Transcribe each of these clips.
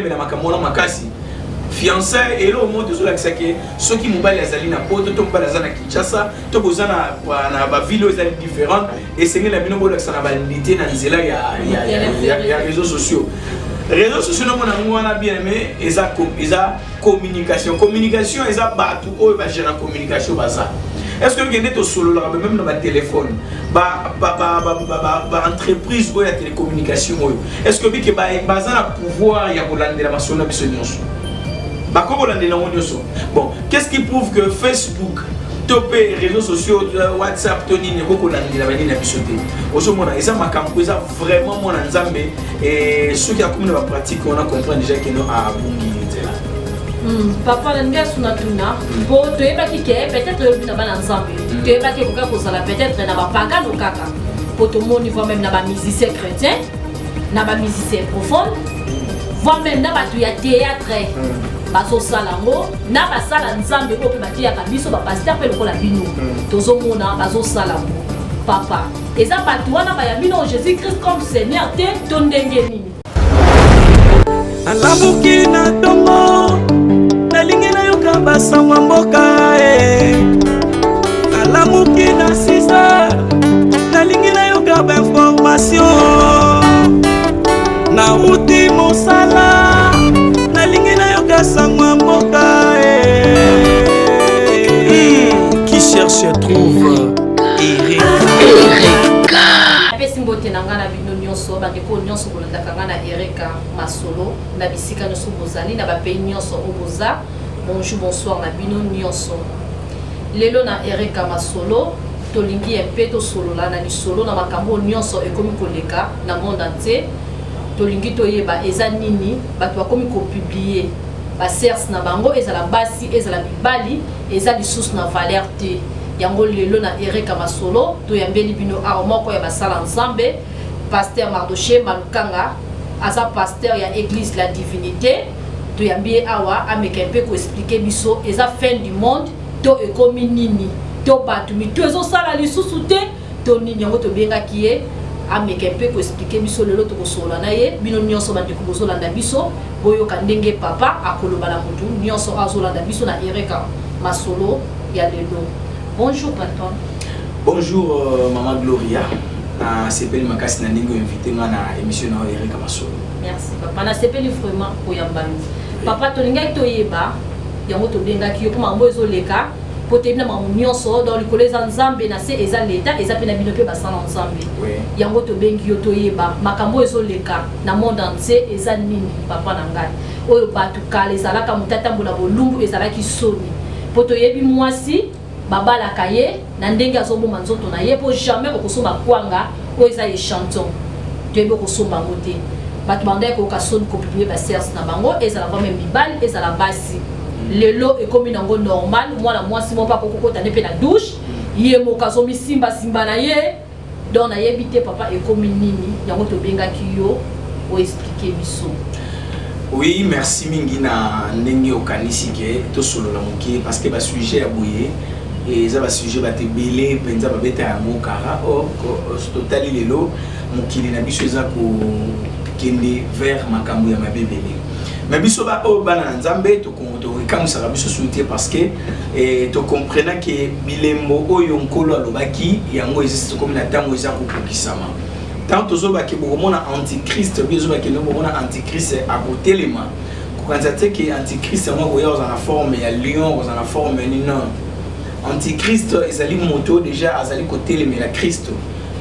Mela makambo wana makasi. Fiançailles, eloko moko tozolakisa ke soki mobali azali na Poto to mobali aza na Kinshasa to boza na baville oyo ezali différente, esengeli na bino bolakisa na banité na nzela ya réseaux sociaux. Réseaux sociaux nomona yango wana bien, mais eza communication. Communication eza bato oyo bagéra communication baza. Est ce que okende tosololaka même na batelefone, baentreprise oyo ya télécommunication oyo, est ce que obike baza na pouvoir ya kolandela masolo na biso nyonso? Bakoki kolandela yango nyonso. Bon, qu'est ce qui prouve que Facebook to mpe réseaux sociaux, WhatsApp to nini, ekoki kolandela banini na biso te? Ozomona eza makambo eza vraiment mwana Nzambe soki akomi na bapratique wana, comprendre déjà keno abungi nzela. Papa, na ndenge asuna tuna po toyebaki ke peut-être oyebi na bana Nzambe, toyebaki ekoka kozala peut-être na bapagano kaka, po tomoni voire même na bamusicien chrétien, na bamusicien profane, voire même na bato ya théâtre bazosala yango, na basala Nzambe oyo mpe batiyaka biso, bapasteur mpe lokola bino, tozomona bazosala yango. Papa, eza bato wana bayambi no Jésus Christ comme Seigneur te to ndenge nini? Nalamuki na ntongo, nalingi nayoka basango ya mboka e. Nalamuki na 6 heures, nalingi nayoka bainformation. Nauti mosala, nalingi nayoka sango ya mboka e. Qui cherche trouve. Ereka. Apesi mbote na ngai na bino nyonso, bandeko nyonso bolandaka ngai na Ereka Masolo, na bisika nyonso bozali, na bapays nyonso oyo boza. Bonjour, bonsoir na bino nyonso. Lelo na Ereka Masolo tolingi ye mpe tosolola na lisolo na makambo oyo nyonso ekomi koleka na monde entier. Tolingi toyeba eza nini bato bakomi kopublier basexe na bango, ezala basi, ezala mibali, eza lisusu na valeur te. Yango lelo na Ereka Masolo toyambeli bino awa moko ya basala Nzambe, pasteur Mardoche Malukanga. Aza pasteur ya église La Divinité. Toyambi ye awa ameka mpe koexpliquer biso eza fin du monde to ekomi nini, to bato mitu ezosala lisusu te to nini. Yango tobengaki ye ameka mpe koexpliquer biso. Lelo tokosolola na ye. Bino nyonso bandeko bozolanda biso, boyoka ndenge papa akoloba na motu nyonso azolanda biso na Ereka Masolo ya lelo. Bonjour, patron. Bonjour, mama Gloria. Nasepeli makasi na ndenge oinvite nga na émission na oyo Ereka Masolo. Merci, papa. Nasepeli vraiment koyamba yo, papa. Tolingaki toyeba yango, tobengaki yo mpo makambo ezoleka, mpo toyebi na makambo nyonso. Donc likolo eza Nzambe, na se eza leta, eza mpe na bino mpe basala Nzambe. Yango tobengi yo toyeba makambo oyo ezoleka na monde entier eza nini, papa na ngai. Oyo bato kala ezalaka moto atambola bolumbu ezalaki soni, mpo toyebi mwasi babalaka ye na ndenge azoboma nzoto na ye, mpo jamais okosomba kwanga oyo eza échantillon, toyebi okosomba yango te. Bato bandaki koyoka soni kopublier basexe na bango, ezala vraiment mibali, ezala basi. Lelo ekomi nango normal, mwana mwasi moko akokokota nde mpe na douche, ye moko azomisimbasimba na ye. Donc nayebi te, papa, ekomi nini. Yango tobengaki yo oexpliquer biso. Oui, merci mingi na ndenge okanisi ke tosolola moke, parce que basujet ya boye eza basujet bato ebele mpenza babeta yango kara. Or totali lelo mokili na biso eza kokende vers makambo ya mabe ebele, mais biso oyo bana na Nzambe tokamwisaka biso su te, parce que tocomprena ke bilembo oyo Nkolo alobaki yango eza tokomi na ntango eza kokokisama. Ntango tozobake bokomona antichrist, bi ezobake no bokomona antichrist akotelema, kokanisa te ke antichrist yango akoya kozala na forme ya lion, kozala na forme nini. Non, antichrist ezali moto déjà azali kotelemela Kristo.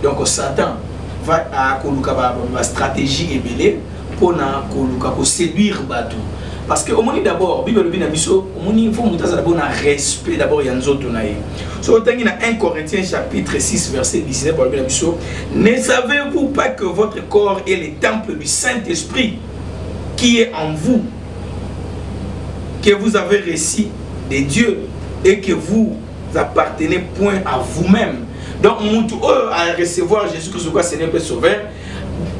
Donc Satan va akoluka bastratégie ebele mpona koluka koséduire bato, parce que omoni d'abord Bible elobi na biso, omoni, faut moto azala bona respect d'abord ya nzoto na ye. So otangi na 1 Corinthiens chapitre 6 verset 19, balobi na biso: "Ne savez-vous pas que votre corps est le temple du Saint-Esprit qui est en vous, que vous avez reçu de Dieu, et que vous appartenez point à vous-même?" Donc mutu oyo a recevoir Jésus Christ comme Seigneur et Sauveur,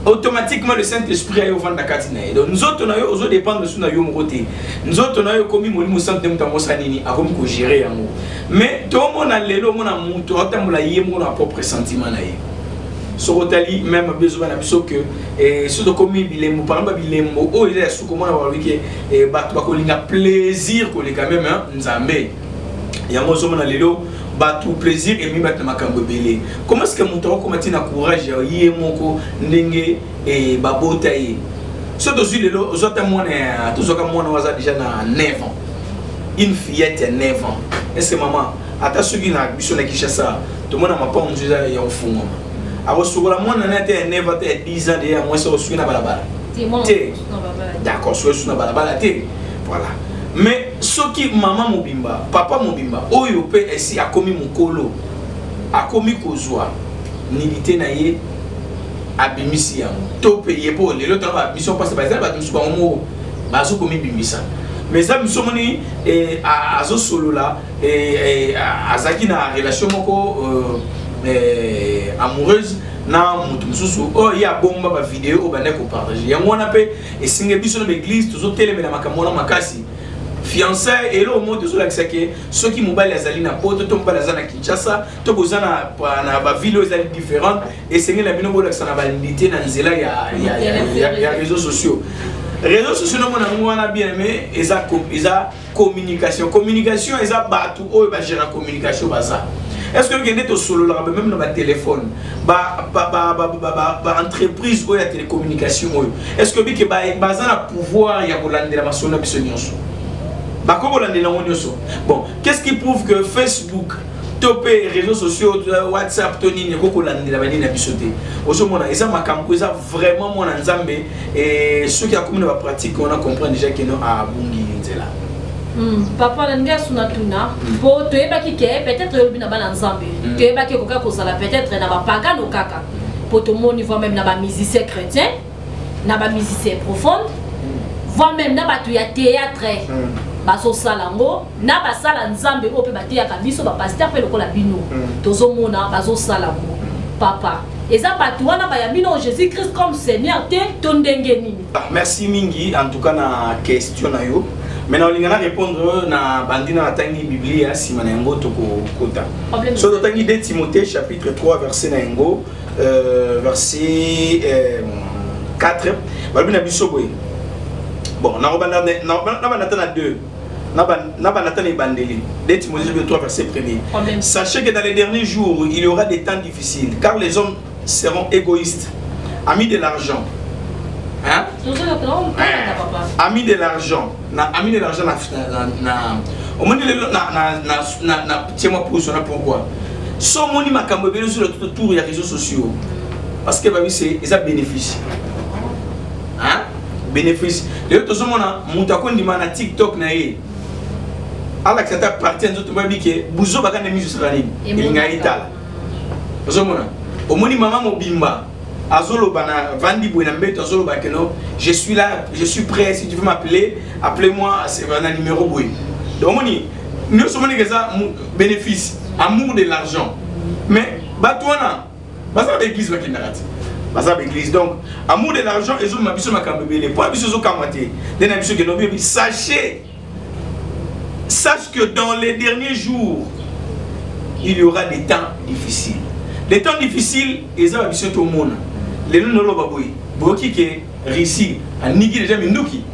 automatiquement le Saint-Esprit aye ovanda kati na ye. Donc nzoto na yo ozodépendre su na yo moko te. Nzoto na yo ekomi Molimo Santu nde moto amosa nini, akomi kogérer yango. Mais tomona lelo, omona moto aotambola ye moko na propre sentiment na ye. Soki otali même besoin na biso que soki tokomi bilembo, par exemple bilembo oyo eza ya suka, omona balobi ke bato bakolinga plaisir koleka même Nzambe. Yango ozomona lelo bato plaisir emi bato na makambo ebele. Comment est ce que moto akokoma ntina courage ya ye moko ndenge babota ye? So tozwi lelo, ozwa ata mwana, tozwaka mwana oyo aza déjà na 9 ans, une fillette ya 9 ans. Est ce que mama, ata soki na biso na Kinshasa tomona mapango mosusu eza ya kofungwama, akosukola mwana na ate ya 9 ate ya 10 ans de ya mwasi, akosuki na balabala te? D'accord, soki su na balabala te, voilà. Mais soki mama mobimba, papa mobimba oyo mpe esi akomi mokolo, akomi kozwa nudité na ye, abimisi yango to mpe ye, mpo lelo tona bamission mpasi, baza bato mosusu bango moko bazokomibimisa. Mais eza miso omoni azosolola, azalaki na relation moko amoureuse na moto mosusu oyo ye abomba bavideo oyo bandaki kopartager yango wana. Mpe esinge biso na baeglise tozotelemela makambo wana makasi. Fiançailles, eloko moko tozolakisa ke soki mobali azali na Poto to mobali aza na Kinshasa to boza na baville oyo ezali différente, esengeli na bino bolakisa na banudité na nzela ya réseaux sociaux. Réseaux sociaux nomona yango wana, bien aimé, eza communication. Communication eza bato oyo bagéra communication baza. Est ce que okende tosololaka même na batelefone, baentreprise oyo ya télécommunication oyo, est ce que obike baza na pouvoir ya kolandela masolo na biso nyonso? Bakoki kolandela yango nyonso. Bon, qu'est ce qui prouve que Facebook to mpe réseaux sociaux, WhatsApp to nini, ekoki kolandela banini na biso te? Ozomona eza makambo eza vraiment mwana Nzambe soki akomi na bapratique wana, comprendre déjà que no abungi nzela. Papa, na ndenge asuna tuna mpo toyebaki ke peut-être olobi na bana Nzambe, toyebaki ekoka kozala peut-être na bapagano kaka, mpo tomoni voire même na bamusicien chrétien, na bamusicien profonde, voire même na bato ya théâtre bazosala yango, na basala Nzambe oyo mpe bateyaka biso, bapasteur mpe lokola bino, tozomona bazosala yango. Papa, eza bato wana bayambi no Jésus Christ comme Seigneur te to ndenge nini? Ah, merci mingi en tout cas na question na yo. Mais na olinga na répondre na bandi na natangi Biblia, nsima na yango tokokota. So totangi 2 Timothée chapitre 3, verset na yango verset 4, balobi na biso boye. Bon, nakobanda nabanda ta na 2, nabanda ta na ebandeli. 2 Timothée chapitre 3, verset 1er: "Sachez que dans les derniers jours il y aura des temps difficiles, car les hommes seront égoïstes, amis de l'argent." Hein? Amis de l'argent, na amis de l'argent na omoni lelo na tie mwa pose wana. Pourquoi? So omoni makambo ebele sur tout autour ya réseaux sociaux, parce que babi c'est eza bénéfice, hein? Bénéfice. Lelo tozomona moto akondima na TikTok na ye alakisa ata partie ya nzoto, bayebi ke buzo baka nde miso esala nini, elinga etala. Ozomona, omoni mama mobimba azoloba na vandi boye na mbeto, azoloba ke no, je suis là, je suis prêt, si tu veux m'appeler, appelez-moi na numéro boye. Donc omoni nyonso, omoni eza bénéfice, amour de l'argent. Mais bato wana baza na baeglise, bakendaka te, baza baeglise. Donc amour de l'argent ezomema biso makambo ebele mpo na biso ezokamwa te nde na biso kende oyebi. Sachez, sache que dans les derniers jours il y aura des temps difficiles. Les temps difficiles eza babiso tomona lelo. Noloba boye, boyoki ke Russie aniki déjà minduki.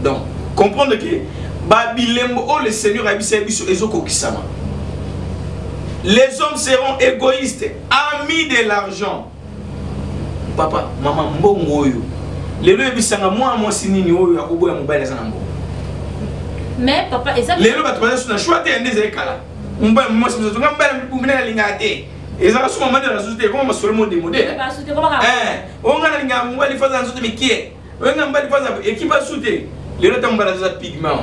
Donc comprendre que babilembo oyo le Seigneur ayebisa biso ezokokisama. Les hommes seront égoïstes, amis de l'argent. Papa, mama, mbongo oyo lelo oyebisanga mwana mwasi nini oyo akoboya mobali aza na mbongo? Mais papa, eza Lelo bato baza so na choix te. Nde ezali kala, mobali, mwasi mosusu nga mobali mine nalingaka te, ezalaka so mama nde nasusu te, ekoma masolo modemode. Oyo nga nalingaka mobali faza nzoto mikie, oyo nga mobali faza ekipe asu te. Lelo ata mobali aza pigment,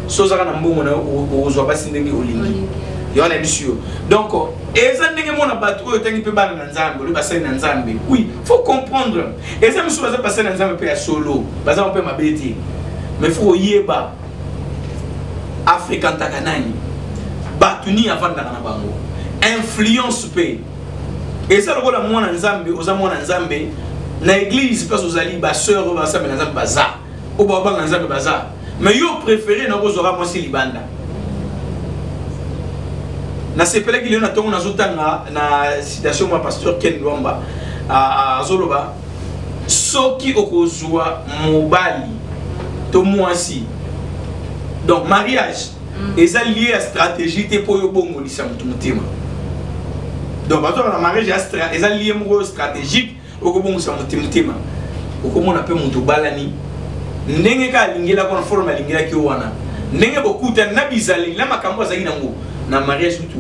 so ozaka na mbongo na yo, okozwa basi ndenge olingi. Yo wana biso yo. Donc eza ndenge mona bato oyo otangi mpe bana na Nzambe, oyo basali na Nzambe. Oui, faut comprendre, eza misu baza basali na Nzambe mpe ya solo, baza mpe mabe te, mais faut oyeba afréquentaka nani, bato nini avandaka na bango, influence mpe eza lokola mwana Nzambe. Oza mwana Nzambe na église, place ozali, basœur oyo basambela Nzambe baza, oyo babanga Nzambe baza, mais yo préféré na kozwaka mwasi libanda. Nasepelaki lelo na ntongo nazotanga na citation mwa pasteur Ken Luamba, azoloba soki okozwa mobali to mwasi, donc mariage eza lié ya stratégie te mpo oyo obongolisa motu motema. Donc bazwaka na mariage eza lié moko stratégique, okobongisa motu motema. Okomona mpe moto obalani, ndenge kaka alingelaki wana, forme alingelaki yo wana, ndenge bokutani na bizaleli na makambo azalaki nango na mariage, kutu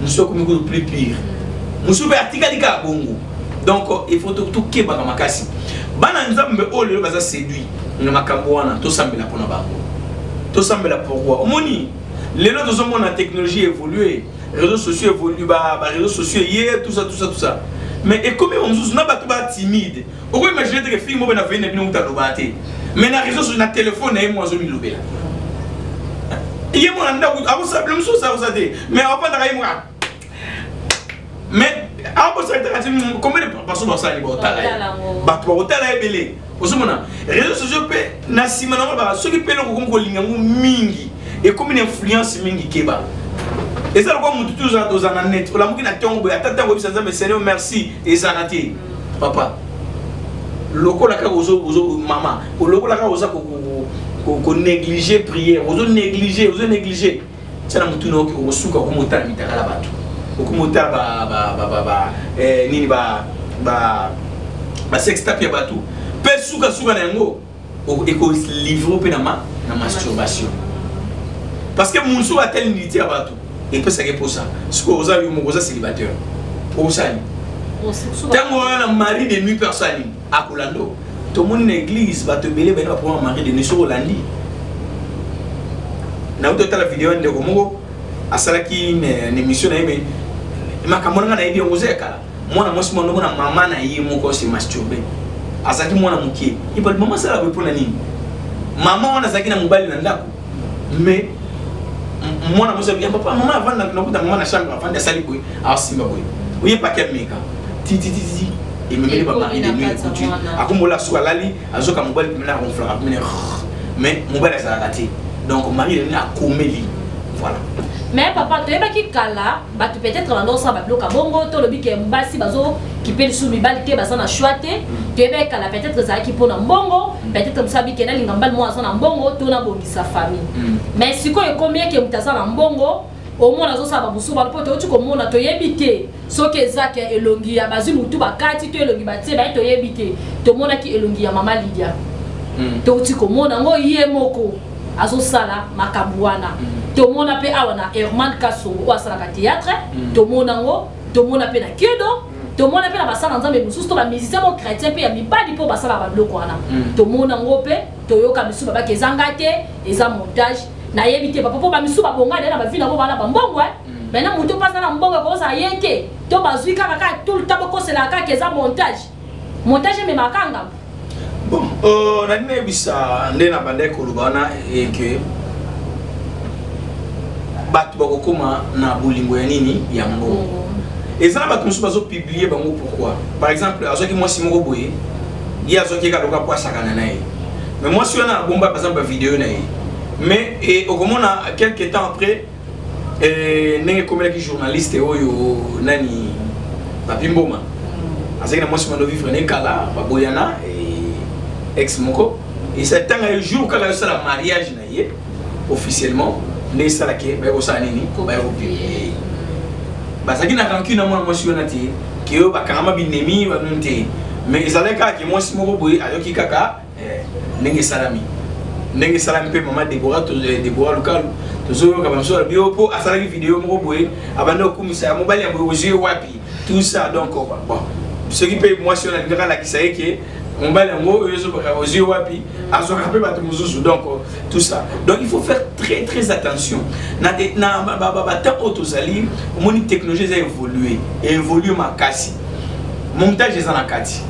mosu akomi kutu plus pire, mosu mpe atikali kaka bongo. Donc il faut tokebaka makasi. Bana Nzambe oyo lelo baza séduit na makambo wana, tosambela mpona bango, tosambela. Pourquoi? Omoni lelo tozomona technologie évolue, réseaux sociaux évolue, ba réseaux sociaux ye, tout ça, tout ça, tout ça, mais ekomi mosusu na bato ba timide. Okoimagine te ke fille moko na vei na bino kuta aloba te, mais na réseau sociaux, na telefone na ye mo, azomilobela ye mo na ndako, akosala mosusu akosa te, mais afandaka ye moko, mais akosala te. Kati combien de personnes basali baotala ye? Bato bakotala ye ebele. Ozomona réseaux sociaux mpe na nsima nango baka, soki mpe eloko okomi kolinga yango mingi, ekomi na influence mingi, keba. Eza lokola motu tu oza na net, olamuki na ntongo boye, ata ntango oyebisa Nzambe "Seigneur, merci" ezalaka te. Papa, lokola kaka ozo, mama, lokola kaka oza konéglige prière, ozo néglige, ozo néglige, tia na motu na oki okosuka okomi otala mitakala bato, okomi otala nini, ba sextape ya bato, mpe sukasuka na yango ekolivre mpe na masturbation, parce que mosu atali nudité ya bato, epesaka eposa. Sikoyo oza yo moko, oza célibataire, okosali ntango wana na mari de nuit mpe asali akolanda. Tomoni na église bato ebele bayina baproblème mari de nuit. Soki olandi, nauti otala video ya ndeko moko asalaki na émission na ye, mais makambo nanga nayebi yango oza ya kala. Mwana mwasi mwana omona mama na ye moko se masturbe, azalaki mwana moke. Ebali mama asala boye mpona nini? Mama wana azalaki na mobali na ndako, mais mwana mwasi ya papa, mama avanda, nakuta mama na chambre, avandi, asali boye, asimba boye, oyepaki ameka titititi, ememeli bamari de nuit ekuti, akombola suka, alali, azoka mobali pemene, aronflaka pemene, mais mobali azalaka te. Donc mari de nuit akomeli, voilà. Mais papa, toyebaki kala bato peut-être bandosala babiloko ya bongo. Tolobi ke basi bazokipe lisusu mibali te, baza na choix te. Toyebaki kala peut-être ezalaki mpona mbongo, peut-être mosu abike nalinga mobali moko aza na mbongo to nabongisa famille. Mais sikoyo ekomi eke moto aza na mbongo, omona azosala bamosusu bana, mpo toyoti komona, toyebi te soki ezake elongi ya bazwi motu bakati to elongi batie baye, toyebi te. Tomonaki elongi ya mama Lidia, touti komona yango, ye moko azosala makambo wana. Tomona mpe awa na Herman Kasongo oyo asalaka théâtre, tomona yango, tomona mpe na Kedo, tomona mpe na basala Nzambe mosusu to bamusicien mo chrétien mpe ya mibali mpo basalaka babiloko wana. Tomona yango mpe, toyoka misusu babaki ezanga te, eza montage. Nayebi te papa, mpo bamisusu babonga na bavi nango bana bambongo. Maintenant moto mpo aza na mbongo, ekozala ye te to bazwi kaka kaka tout le temps, bokoselaka kaka eza montage, montage ememaka kaka ngambo. Bon, nali nayebisa nde na bandaki koloba wana eke bato bakokóma na bolingo ya nini, ya mbongo. Eza na bato mosusu bazopublie bango. Pourquoi? Par exemple, azwaki mwasi moko boye, ye azwaki kaka loka po asakana na ye, mais mwasi wana abomba par exemple bavideo na ye, mais okomona quelque temps après ndenge ekomelaki journaliste oyo nani, Papi Mboma, azalaki na mwasi mando vivre ne kala, baboyana, ex moko. Esa ntango ye jour kaka yosala mariage na ye officiellement, nde esalaki baye kosala nini, baye kopublie. Bazalaki na rancune na mwana mwasi wana te ke oyo bakangama binemi banuni te, mais ezalaki kaka ke mwasi moko boye ayoki kaka ndenge esalami, ndenge esalami. Mpe mama Debora, Debora Lukalu, tozoyoka bamosusu balobi yo mpo asalaki video moko boye, abandi kokumisa ya mobali ya boye, ozwi ye wapi, tout ça. Donc bon, soki mpe mwasi oyo alingaka alakisa ye ke mobali yango oyo ozobaka ozwi ye wapi, azwaka mpe bato mosusu. Donc tout ça, donc il faut faire très très attention na batemps oyo tozali. Omoni technologie eza évolue, évolue makasi, montage eza na kati.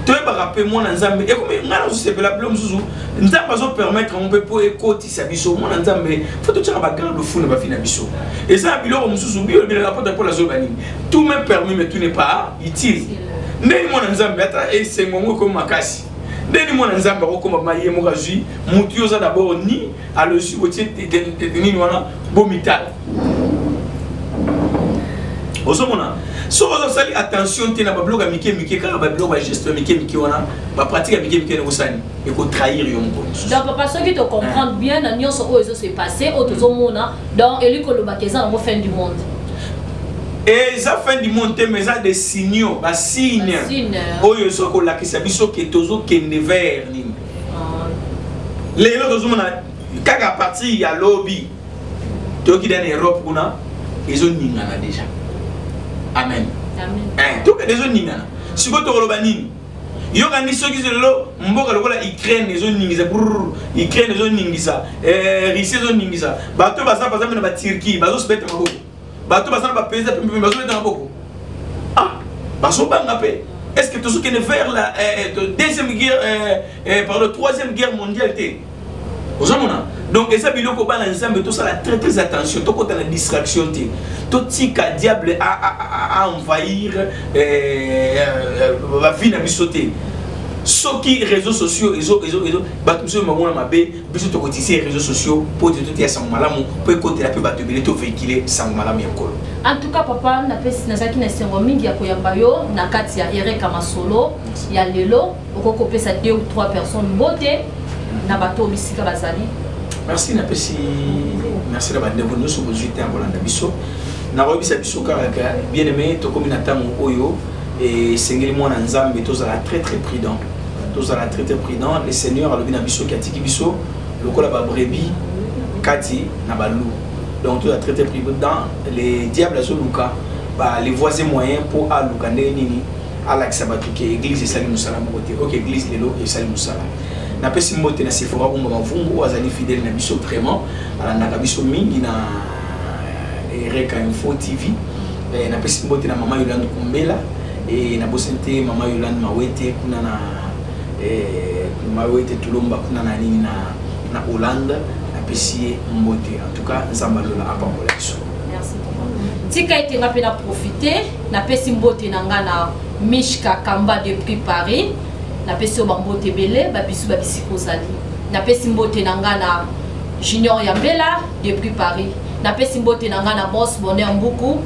Toyebaka mpe mwana Nzambe ekomi, ngai nazosepela bilo mosusu Nzambe azopermettre yango mpe mpo ekotisa biso. Mwana Nzambe, faut totiaka bagarde-fou na bavi na biso. Eza na biloko mosusu bilobelaka pota mpo nazoyeba nini. Tout m'est permis, mais tout n'est pas utile. Ndeni mwana Nzambe, ata esengo yango ekomi makasi, ndeni mwana Nzambe akokoma ma ye moko azwi mutu, yo oza d'abord ni alosi, botie nini wana, bomitala. Ozomona, soki ozosali attention te na babiloko ya mike mike, kaka babiloko, bageste ya mike mike wana, bapratique ya mike mike, ekosani, ekotrahir yo mokolo mosusu. Donc papa, soki tocomprendre bien na nyonso oyo ezose passe, oyo tozomona, donc eli kolobaka eza nango fin du monde? Eza fin du monde te, mais eza des signaux, basigne Basigne. oyo ezo kolakisa biso ke tozokende vers nini. Ah. Lelo tozomona kaka partir ya lobi, toyoki da na Europe kuna ezoningana déjà. Amen. Amen. Tokende, ezoningana. Sikoyo tokoloba nini? Yokandi, soki lelo mboka lokola Ukraine ezoningisa brrr, Ukraine ezoningisa, Russie ezoningisa, bato baza mpe na baTurquie bazosibeta maboko, bato baza na bapays pembeni bazobeta maboko, ah, bazobanga mpe. Est ce que tozokende vers la deuxième guerre, pardon, troisième guerre mondiale te? Ozomona, donc eza biloko, bana Nzambe, tosala très très attention, tokota na distraction te, totika diable a envahir bavie na biso te. Soki réseaux sociaux ezo ezo ezo bato mosusu bamona mabe, biso tokotise réseaux sociaux mpo te toteya sango malamu, mpo ekotela mpe bato ebele, tovéhicule sango malamu ya Nkolo. En tout cas papa, napesi, nazalaki na esengo mingi ya koyamba yo na kati ya Ereka Masolo ya lelo. Okoki kopesa deux ou trois personnes mbote na bato oyo bisika bazali. Merci, napesi merci na bandeko nyonso bozwi te ya kolanda biso. Nakoyebisa biso kaka ka, bien aimé, tokomi na ntango oyo esengeli mwana Nzambe tozala très très prudent, tozala très très prudent. Le Seigneur alobi na biso ki atiki biso lokola babrebis kati na baloups, donc tozala très très prudent. Le diable azoluka ba les voies et moyens mpo aluka ndenge nini alakisa bato ke église esali mosala moko te. Ok, église lelo esali mosala. Napesi mbote na Sephora Bumba Mavungu oyo azali fidèle na biso, vraiment alandaka biso mingi na Ereka Info TV. Napesi mbote na mama Yolande Kumbela e nabosani te mama Yolande Mawete kuna na Mawete Tulomba kuna na nini na Hollande. Napesi ye mbote. En tout cas, Nzambe alola apambola biso. Merci papa. Tika ete nga mpe na profite, napesi mbote na nga na Mishka Kamba depuis Paris. Napesi yo bambote ebele, babisu babisika ozali. Napesi mbote na nga na Junior Yambela depuis Paris. Napesi mbote na nga na Boss Bonheur Mbuku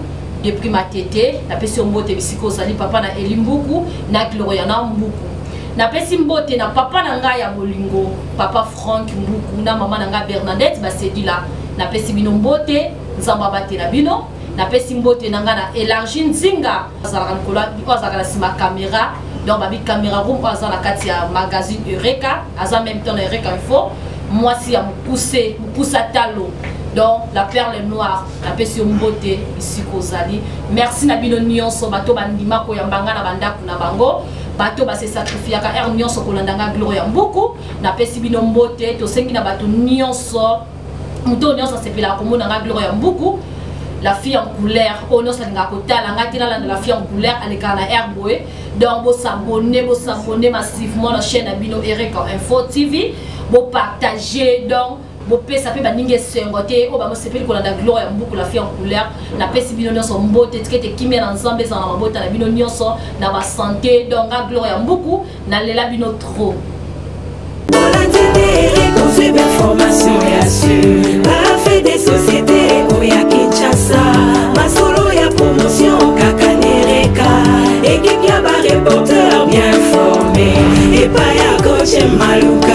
depuis Matete. Napesi yo mbote bisika ozali, papa na Eli Mbuku na Gloriana Mbuku. Napesi mbote na papa na ngai ya bolingo, papa Frank Mbuku, na mama na ngai Bernadette Basedila. Napesi bino mbote, Nzambe abatela bino. Napesi mbote na ngai na Élargi Nzinga, azalaka likolo, oyo azalaka na nsima caméra, donc babi caméra room, oyo aza na kati ya magazine Eureka, aza même temps na Eureka Info, mwasi ya mokuse, mokusa talo, donc la perle noire. Napesi yo mbote bisika ozali. Merci na bino nyonso, bato bandima koyamba nga na bandako na bango, bato base sacrifiaka heure nyonso kolanda nga Gloria Mbuku. Napesi bino mbote. Tosengi na bato nyonso, moto oyo nyonso asepelaka komona nga Gloria Mbuku, la fille en couleur, oyo nyonso alingaka kotala ngai te, nalanda la fille en couleur, alekaka na air boye. Donc bosabonner, bosabonner massivement na chaîne na bino Ereka Info TV, bopartage, donc bopesa mpe baningi esengo te oyo bamosepeli kolanda Gloire ya Mbuku, la fille en couleur. Napesi bino nyonso mbote. Tika ete kimia na Nzambe ezala na mabota na bino nyonso, na basanté. Donc nga Gloire ya Mbuku, nalela bino trop. Bolandi te, kozwi bainformation ya sur bafaits de société oya Kinshasa, masolo ya promotion kaka nereka, équipe ya bareporter bien formé epai ya coach Maluka.